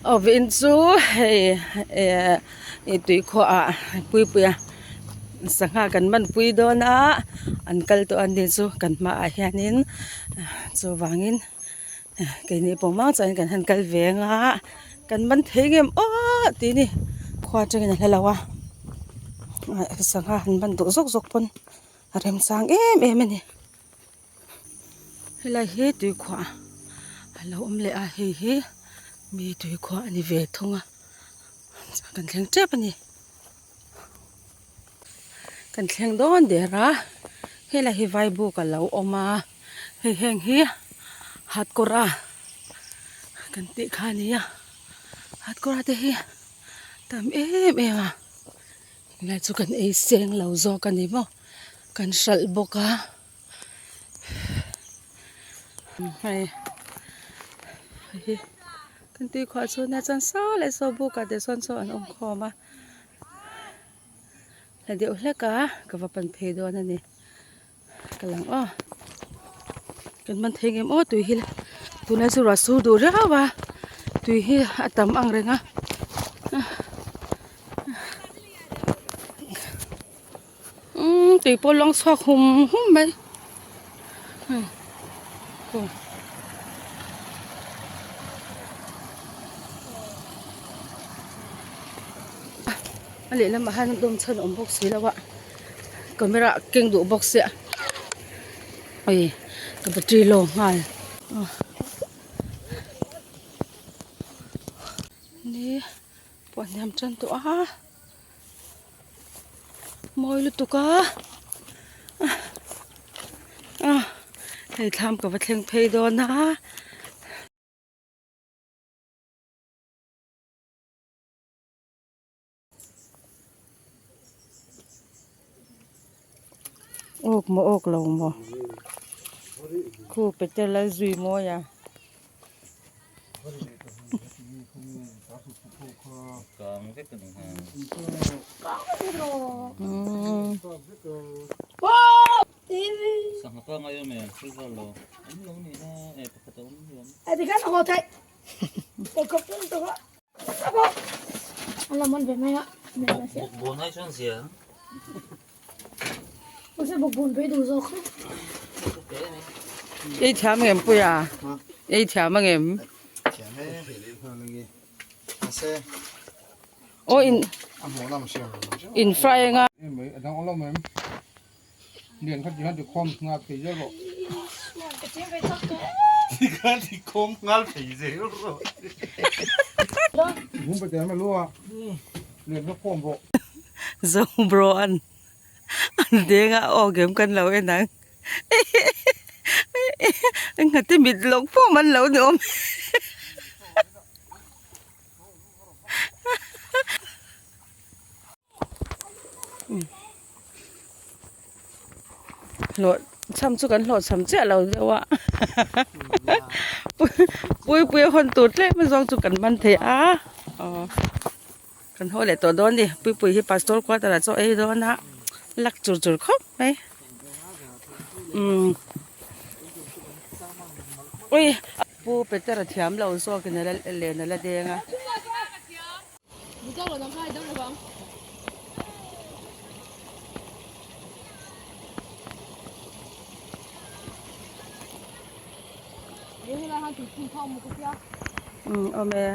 Awin chu hei eh ih tuikhuah ah puipuia sangha kan man pui dawn a an kal tawh a ni chu kan hmaah hianin chuvangin keini pawh mang chuan kan han kal ve ang a kan man thei ngem aw tih ni khua atangin a hla lo a sangha han man duh zawk zawk pawn a remchang em em a ni. Helai hi tuikhuah a lo awm leh a hei hi mi tuikhuah a ni ve thung a kan thleng tep a ni kan thleng dawn der a helai hi vai buk a lo awm a hei heng hi hatkawra kan tih kha a ni a hatkawra te hi tam em em a helai chu kan ei seng lo zawk a ni maw kan hralh bawk a. Hei hi kan tui khuah chhun a chuan saw leh saw buk ah te sawn saw an awm khawm a hla deuh hlek a ka va pan phei dawn a ni ka lang aw kan man thei ngem aw tui hi tunlai chu ruah sur duh riau a tui hi a tam ang reng a. Umm tui pawh lawng chhuak hum hum mai a lehlamah hian dawm chhan a awm bawk si lo a camera keng duh bawk sia ui ka battery low nghal ni pawh hniam tan tawh a. Mawi lutuk a a hei thlam ka va thleng phei dawn a. Awk maw awk lo maw khu peter lal zui mawi a. Ei thiam ang em puia ei thiam ang em aw in in fry anga. Zo bro an an deng a aw game kan lo en ang nghate mit lawk pawh man lo ni awm hlawh chham chu kan hlawh chham chiah lo deuh a puipuia hawn tur tlem zawng chu kan man thei a aw. Kan haw leh tawh dawn ni puipui hi pastor quarter ah chaw ei dawn a lak chur chur khawp mai umm ui pu Peter a thiam lo zawk in ala len ala deng a. Umm awm e.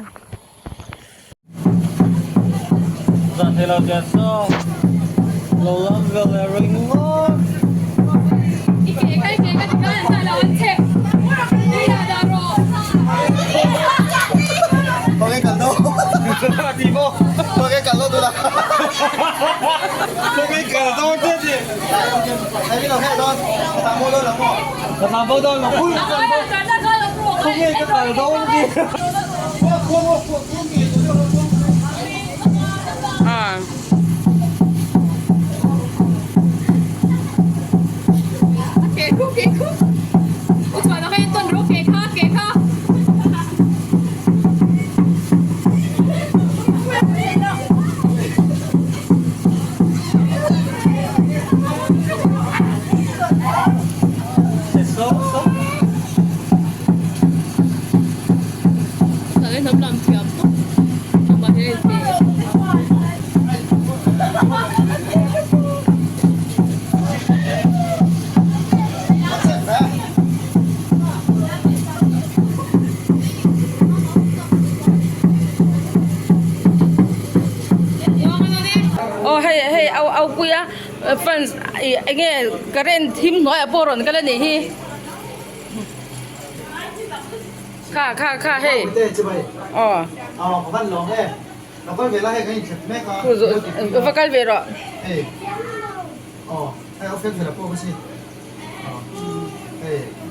Fans ih eng nge current thim hnuaiah pawh rawn kal a nih hi kha kha kha hei aw va kal ve rawh.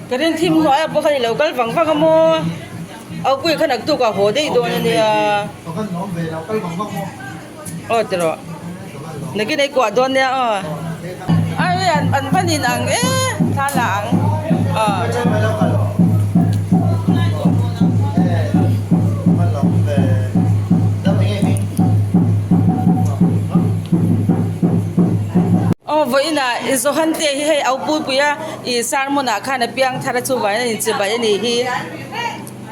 Current thim hnuaiah pawh khan i lo kal vang vang a maw au pui khan naktuk ah haw daih dawn a nia aw ti rawh nakin ei kuah dawn nia aw ai an van in ang e thla la ang aw. Aw vawiinah i Johan te hi hei au pui a ih sermon ah khan a piang thar a chuvangin a inchibai a nih hi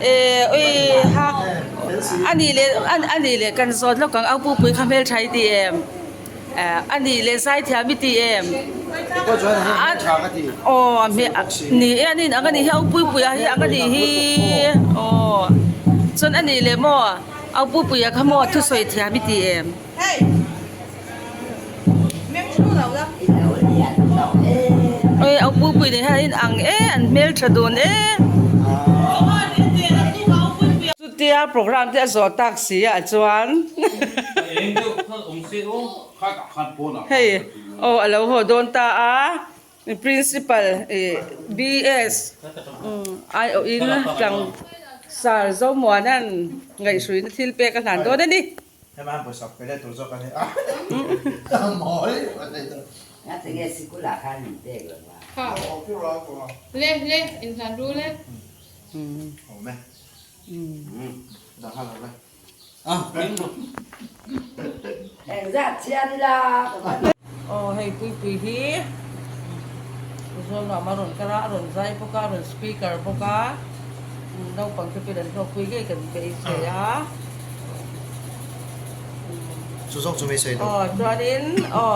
eh ui ha a nih leh a nih leh kan zawt lawk ang au pui kha hmeltha i ti em eh a nih leh zaithiam i ti em aw ni e a nin ang a nih hi au pui a hi ang a nih hi aw chuan a nih leh maw au pui a kha maw thusawi thiam i ti em. Oi au pui nen hian an in ang e an hmeltha dun e chutia program te a zawh tak si ah chuan hei aw a lo haw dawn ta a principal ih BS aiawhin tlang sar Zomuana'n ngaihhruina thil pek a hlan dawn a ni. Hema pawisa pe leh tur zawk a ni a. Mawi a nei ta. Ngati nge sikul ah khan min pek lo va. Kha. Le le inhlan ru le. Awm e. Dah nghal lo le. Engzat chhiar ila ka va. Aw hei puipui hi Zawl nuam a rawn kar a, a rawn zai bawk a, a rawn speaker bawk a, naupang te pawhin an hlawkpui ngei kan beisei a. Chu zawk chu beisei lo. Aw chuanin aw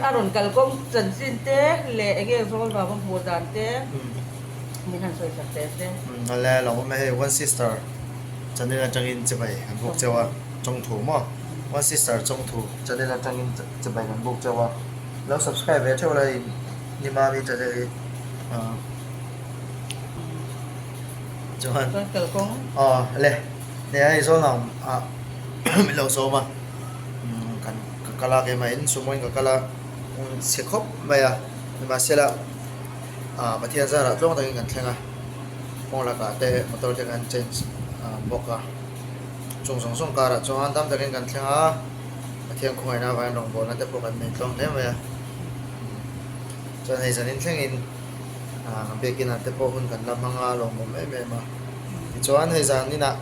a rawn kalkawng chanchin te leh eng nge zawl nuam a hmuh dan te min han sawi sak teh se. Awle lo awm e hei one sister channel atangin chibai kan buk cheu a chawngthu maw one sister chawngthu channel atangin chibai kan buk cheu a lo subscribe ve theuh la in ni mami channel hi chuan aw le nia hei zawl ang ah min lo sawm a kan ka kal a keimah in sumo in ka kal a chhe khawp mai a nimahsela ah Pathian zarah tluang takin kan thleng a kawng lakah te motor te kan change bawk a chung zawng zawng karah chuan tam takin kan thleng a Pathian khawngaihna avangin rawngbawlna te pawh kan nei tluang hle mai a chuan hei zanin thlengin ah biakin ah te pawh hun kan la hmang a lawmawm em em a tichuan hei zaninah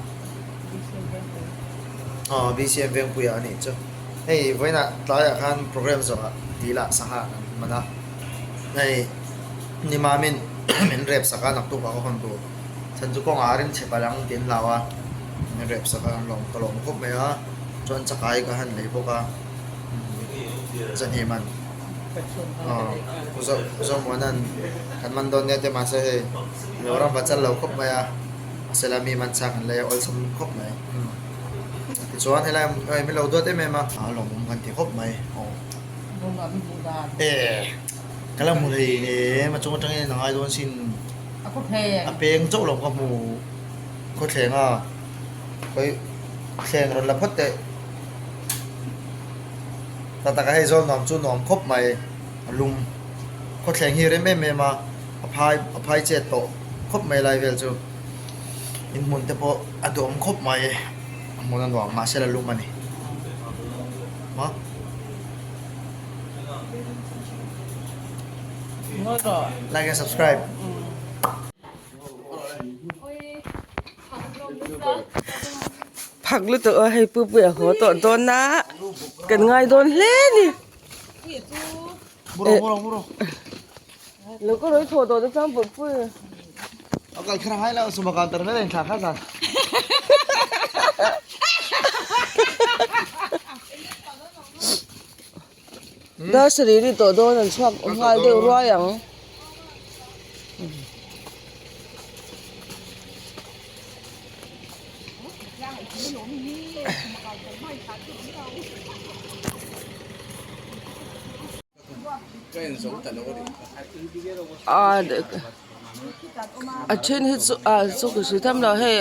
aw BCM Vengpuia a nih chu hei vawiinah tlaiah khan program zawhah dil ah sangha kan man a hei ni mamin min rep sak a naktuk ah ka hawn tur chhan chu kawngah a ring chhe palh ang tih an hlau a min rep sak a ka lawm khawp mai a chuan chakai ka han lei bawk a zahnih man. Zomuana'n kan man dawn nia te mahse hei lo ram va chal lo khawp mai a mahse la mi man chak an lei a awlsam khawp mai tichuan helai hei min lo duat em em a a lawmawm kan ti khawp mai aw e ka la hmu thei em a chung atangin a ngai dawn sin a peng chauh lo ka hmu khawthleng a khawi thleng rawn la phawt teh. Tak tak a hei zawl nuam chu nuam khawp mai a lum khawthleng hi rem em em a a phai a phai chet tawh khawp mai lai vel chu in hmun te pawh a duhawm khawp mai a hmun a nuam mahse la lum a ni maw. Like and subscribe. Phak lutuk a hei pu pui a haw tawh dawn a kan ngai dawn hle a ni lo ka rawi thawh tawh te chuan pui pui Dar sarih ri tawh dawn an chhuak nghal deuh ruai ang. A a then hi chu ah chu ka hre tham lo hei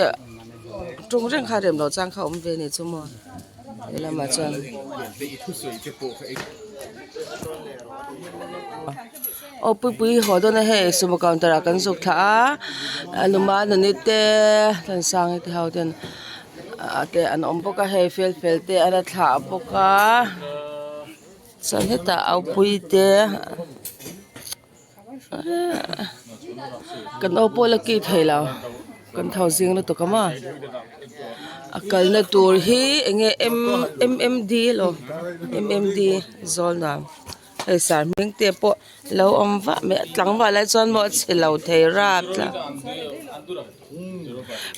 tawng reng kha rem loh chang kha a awm ve a ni chu maw he lamah chuan. Aw puipui haw dawn a hei sumo counter ah kan zuk thla a luma nuni te thansanga te ho ten ah te an awm bawk a hei fel fel te a la thlah bawk a chuan hetah au pui te kan aw pawh la kih thei lo kan tho zing lutuk a maw a kalna tur hi eng nge m m m d elaw m m d zawl nuam hei sar hming te pawh lo awm vah mai a tlangval lai chuan maw a chhe lo thei rap tlat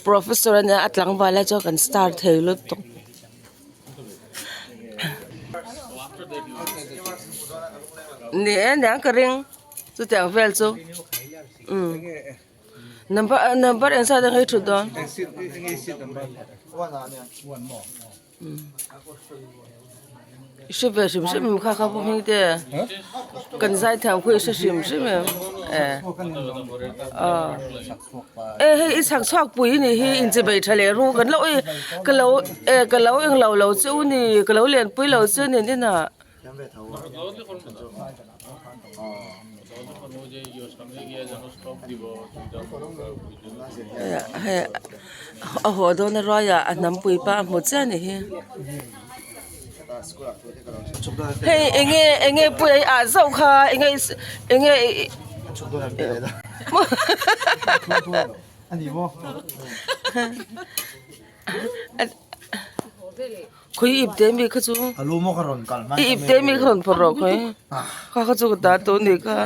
professor ania a tlangval lai chuan kan star thei lutuk. Ni e niang ka ring chutiang vel chu umm number number eng zat ang hi thut dawn i hre ve hrim hrim em kha kha pawh hming te kan zai thiam khu i hre hrim hrim em e aw e hei i chhak chhuak pui anih hi inchibei tha leh ru kan lo e ka lo e ka lo englo lo che u ni ka lo lenpui lo che ni inah. Hei a haw dawn a ruaiah a hnampui pa a hmu chiah a nih hi hei eng nge eng nge pui a ah zauh kha eng nge eng nge Khawi ip te mi kha chu i ip te mi kha rawn phawrh rawh khawi kha kha chu ka ta tawh a nih kha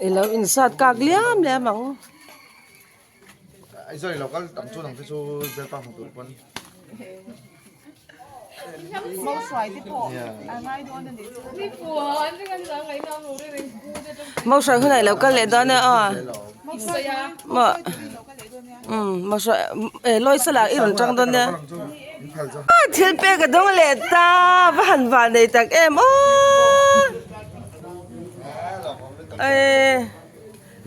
i lo insat kak liam liam ang. Mauhruai hunah i lo kal leh dawn e aw maw umm mauhruai eh lawi sala i rawn tang dawn nia thil pek a dawng leh ta va han van nei tak em aw eh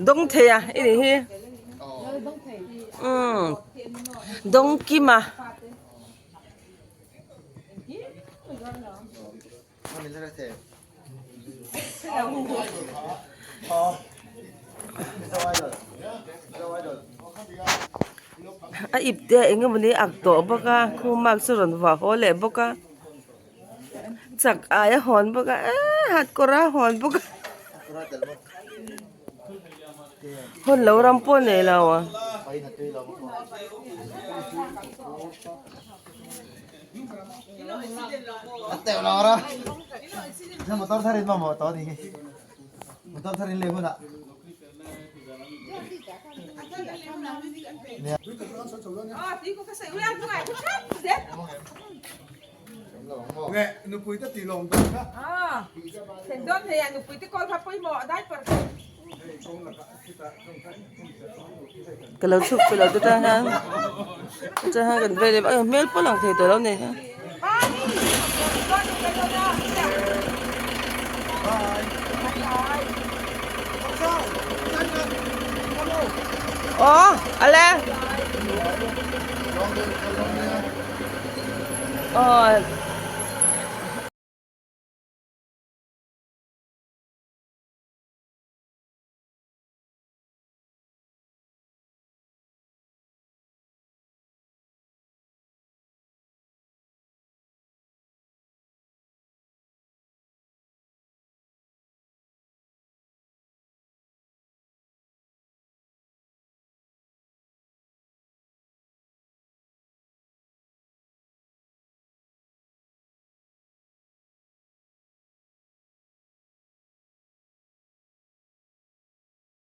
dawng thei a i nih hi umm dawng kim a. A ip te eng emawni a ak tawh bawk a khum mak chu rawn vuah haw leh bawk a chak ai a hawn bawk a eee hat kawr a hawn bawk a hun lo ram pawh nei lo a. Ka lo chhuk pe lo te tan hian chuan hian kan vei leh vak a hmel pawh lang thei tawh lo ni. Aw ale. Aw.